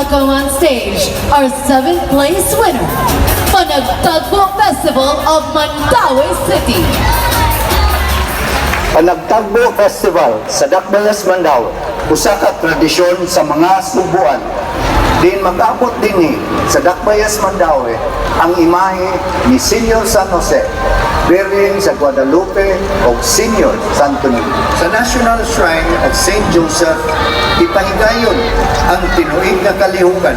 Welcome on stage our seventh place winner, Panagtagbo Festival of Mandaue City. Panagtagbo Festival sa Dakbayas, Mandaue, usa ka tradisyon sa mga Sugbuan. Din mag-abot dinhi sa Dakbayas, Mandaue ang imahe ni Senior San Jose, Birhen sa Guadalupe o Senior Santo Niño. Sa National Shrine of St. Joseph, ipahigayon ang tinuig nga kalihukan,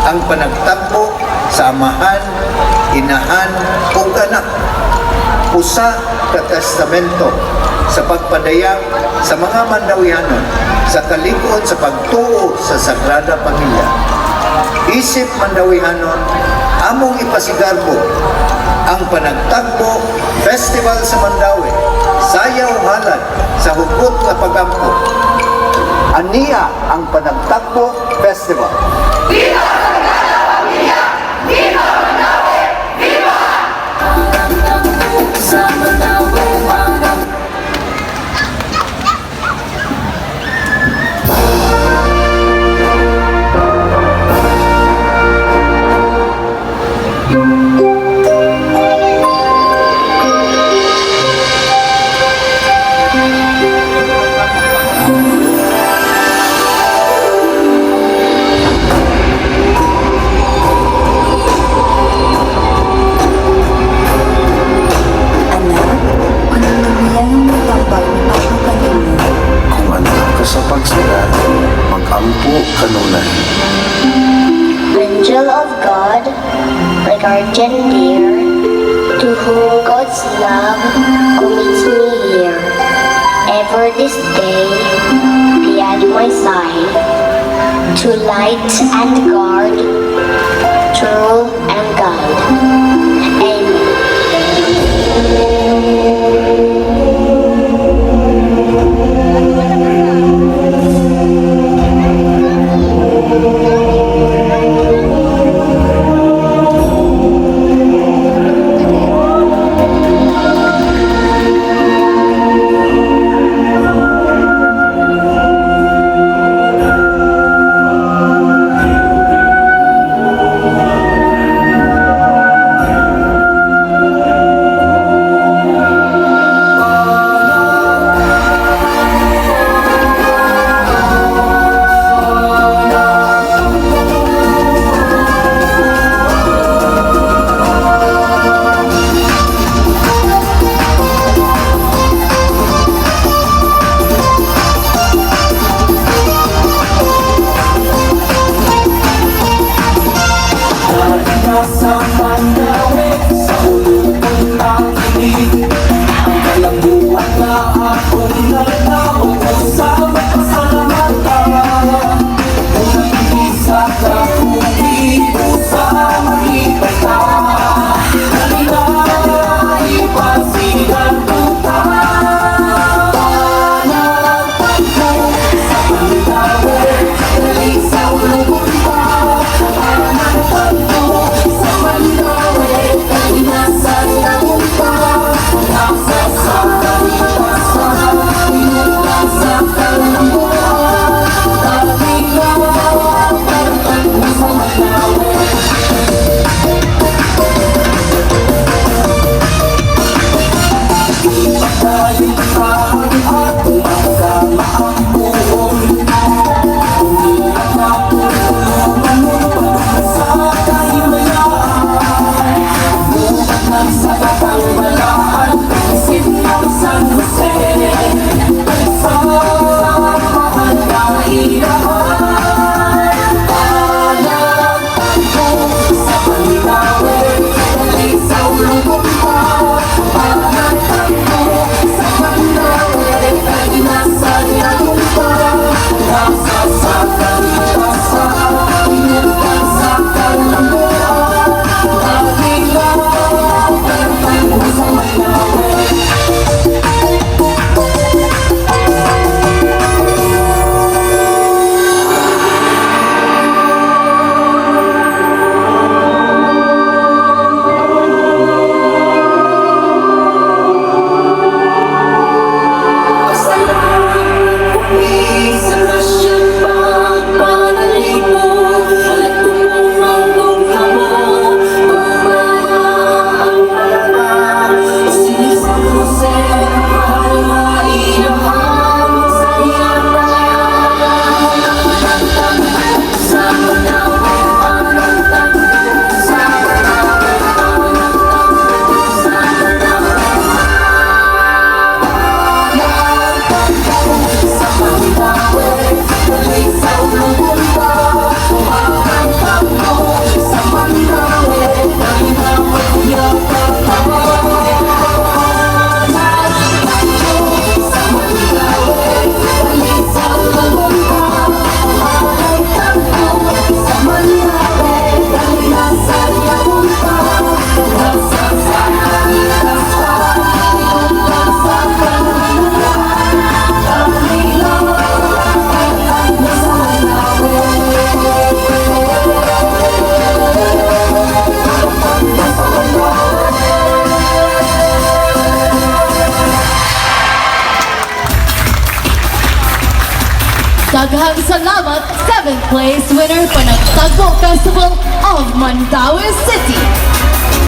ang panagtagbo sa amahan, inahan ug anak, usa ka testamento sa pagpadayag sa mga Mandawihanon sa kalig-on sa pagtuo sa Sagrada Pamilya. Isip Mandawihanon, among ipasigarbo ang Panagtagbo Festival sa Mandaue, sayaw halad sa hugot nga pagampo. Ania ang Panagtagbo Festival. Viva Sagrada Familia! Viva Mandaue! Viva! Sa Mandaue, Anak, pananamiyan ang matambal ni Papa kanino. Kung anak ka sa pagsala, mag-ampo kanunay. Angel of God, my guardian dear, to whom God's love commits me here. Ever this day be at my side, to light and guard, to rule and guide. Amen. Nasa Mandaue, sa ulupong nakinig ang kalambuan na akong nagtawag sa magpasalamatan. Unang isa ka kung sa malipay ka. Halina, ipasigan ta. Panagtagpo sa Mandaue, dali sa ulupong. Panagtagpo sa Mandaue. Daghang salamat, 7th place winner, Panagtagbo Festival of Mandaue City.